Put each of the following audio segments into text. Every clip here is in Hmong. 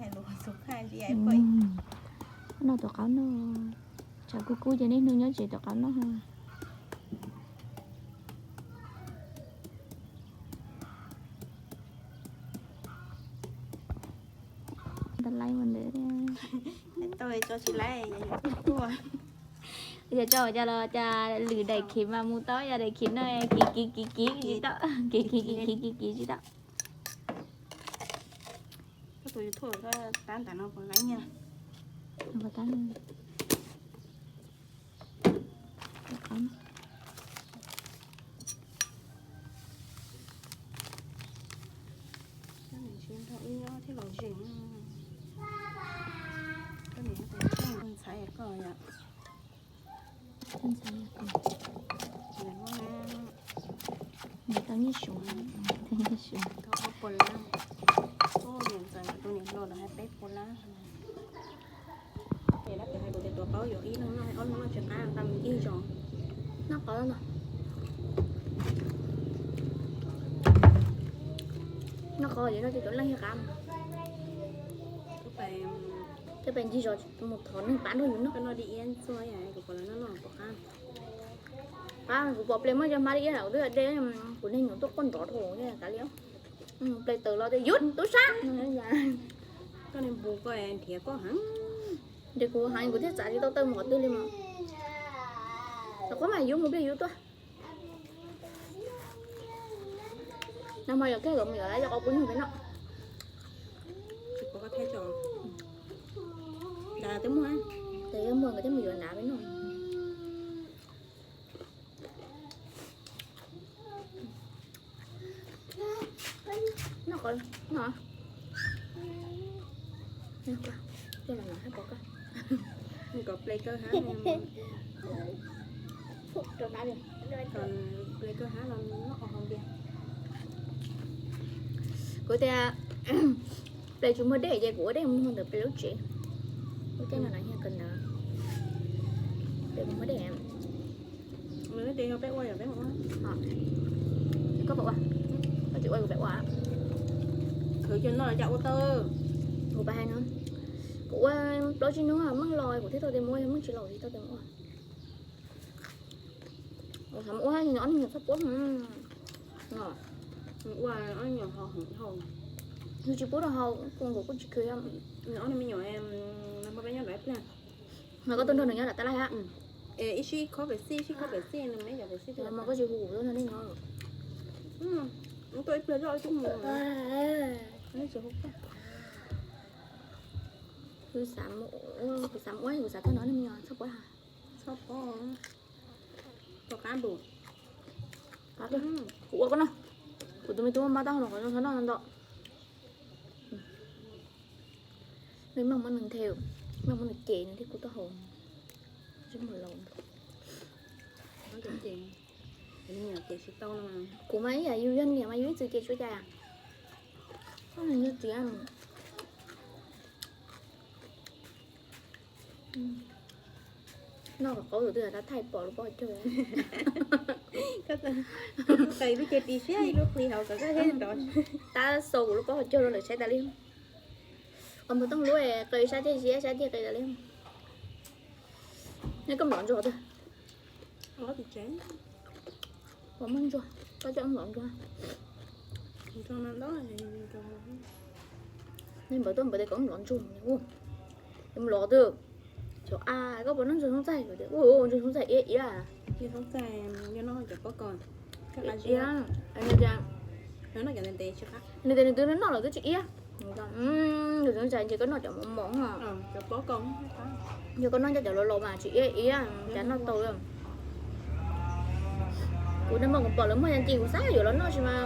Noj tus qaub noj, tshav kub kub ces niaj hnub nyob tsev tus qaub noj. Ntawd laib ua ntawd. Yog tso cas los cas lwm daim khiv mas mus tau, yog daim khiv no kiv kiv kiv kiv tsis tau, kiv kiv kiv kiv kiv kiv tsis tau. Ntxhais koj yom. Ntxhais, tau nyiaj suav, tau nyiaj suav. Niam ntxawm tus niam hluas lawv hais peb puas lab. Ces lab tias hais kuv tias tus qaub yuav ib leeg noj, ob leeg noj tsis qab, nqa mus ncig zos. Noj qab no. Noj qab ces noj cov leej qab. Coj pais ncig zos mus thov neeg pab nrog yus noj. Koj noj di iab txuag, kuv pom lawv noj noj pom qab. Qab kuv pom ple muaj cov hmab di iab, kuv twb de, kuv niag nyuam tuaj quaj nrov rau kav liam. Ple taws los tias yus tub sab. Koj niag npus koj nrhiav koj heev. Ces kuv heev kuv thiaj txav tsis tau taw mus qhov twg li mas. Rau qhov mas yus mus pliag yus tuaj. Nag hmo yog kiag kom mus yuav lawv cov qau pub nyuag peb noj. Tsis pom koj thaij tso. Nrad twb muaj, ces yog muaj nkawd thiaj mus yuav nrad peb noj. Noj qab no. Coj los no hab pom koj. Kom ple kawg hab, ple kawg hab los noj qhov npias. Kuv tias ple tsis muaj dej ces kuv ua dej muag ntawm peb lub tsev. Lub caij no no yog kawm ntawv, ple tsis muaj dej. Koj pom ua, koj tsis ua kuv peb ua. Khwv cov no cas ua tau. Kuv pab hais no, kuv ua plaub tsib hnub meej los kuv thiaj tau tes mus ua, yog meej tsis los kuv tsis tau tes mus ua. Ua xav mus ua, ob niag nyuam txhob puab no. Ua ob niag nyuam ho heev dhau. Yus tsis pub rau hau, kuv kuj tsis khwv. Ob niag me nyuam, peb nyob ntawd ib pliag. Mas koj tuaj nrog nws nyob nram tab laj hab. Ib sij khob pem xij, ib sij khob pem xij, nws me cov pem xij. Mas koj tsis hu kuv tuaj nrog nej nyob. Tuaj ib pliag zoj ib tug mus. Kuv xav mus ua, kuv xav mus ua, kuv xav tau no nej me nyuam txhob puab hab. Txhob puab. Rov qab npus. Kuv ua koj noj. Kuv tus me tub mab taub hau no qhov zoo txhob noj ntau. Nws meej muab nws nthe, meej muab nws ces nws thiaj kub taub hau. Tsis mus laus. Kuv mas ib yam yus yog niam mas yus ib txwm ces tsuav cas. Yog txiv. Noj kom qaub tus twg tab thaij pom lub pob caug. Qis lub ces pis siab ib lub qis hauv kom koj thiab nrov. Tab xaus kuv lub pob caug rau lawv saib tas li. Qos npawg tooj lub qis sab ceg siab sab ceg qis tas li. Nej koj mlov ntsuag twg? Pom muaj ntsuag, koj coj mlov ntsuag. Nej npawg tuaj npawg tias kom mlov ntsuag, mlov twg? Cov a, koj puas noj ntsuag xyoob txaij? Ntsuag xyoob txaij iab iab. Ntsuag xyoob txaij, yog noj cov pob kos. Iab, nws tias nws twb noj los twb tsis iab. Ntsuag xyoob txaij ces koj noj cov mos mos, yog koj noj cov laus laus mas tsis iab iab, cas noj tau. Kuv nag hmo kuv pom lawv muag yas ncig kuv xav yuav los noj tsis mas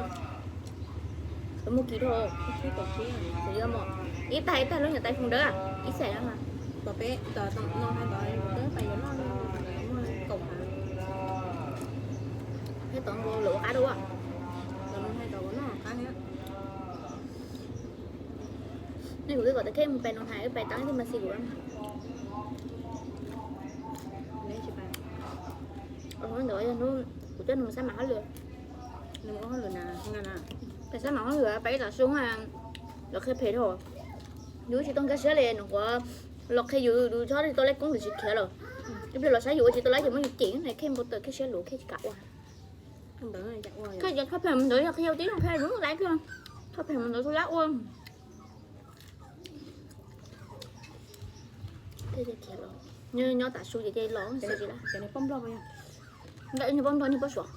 lawv muag kiag dhau. Ib tag ib tag lub nyuam tais foom dawb ib xees no. Peb tom no hais tod peb pais yuav noj, muag kaum hav. Peb tod lawv ua qab dua. Nej kuv twb kom tas khej mus pais no hais wb pais tau ib tug mas xis kuv. Ntawd yog hnub kuv coj nws mus xab mam hauj lwm. Pais xab mam hauj lwm pais ib tam su lawv qhia phem dhau. Yus tsis tau nkag siab li, nws qhuav los qhia yus, yus txhob tsis tau laib koob, yus tsis khiav lawm. Ib pliag los saib yus ua tsis tau laib ces muab yus cem, khej npau taws khej siab luv khej tsis kam ua. Khej cov thoj phem ntawd yog qhia tib zoo khej lub laib kiag, thoj phem ntawd tsis kam ua. Nyob tam su ces los xav tsis laj. Ntawm niag poj nplog, niag poj suav.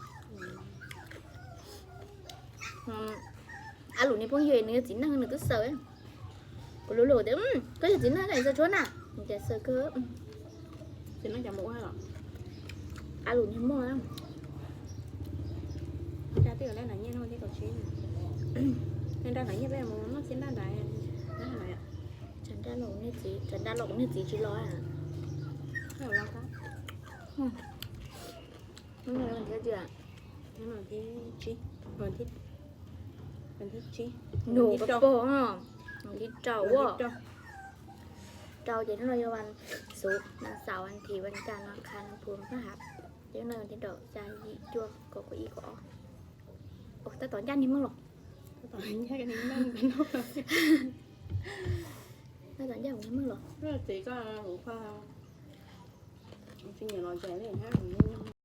A lus niag phooj ywg nws yog txiv neej nws twb xaws. Kuv lus lus tias koj yog txiv neej koj xaws tshuab na. Ces xaws kawg. Txiv neej cov mus ua los? A lus niag muaj. Nyob nram nyiaj peb mus noj txiv nraj nrad. Tshav nraj los kuv niag txiv, tshav nraj los kuv niag txiv tsis los. Nws pog, thib rau, rau ces hnub no yog vas xuv, vas xaum, vas thiv, vas cas no kha no pus paj hav. Ces hnub no yog thib rau, xya, yim, cuaj, kaum, kaum ib, kaum ob. Tab tom ncaj niag meej los. Tab tom ncaj kuv niag meej los. Tsis nyiam los zes li.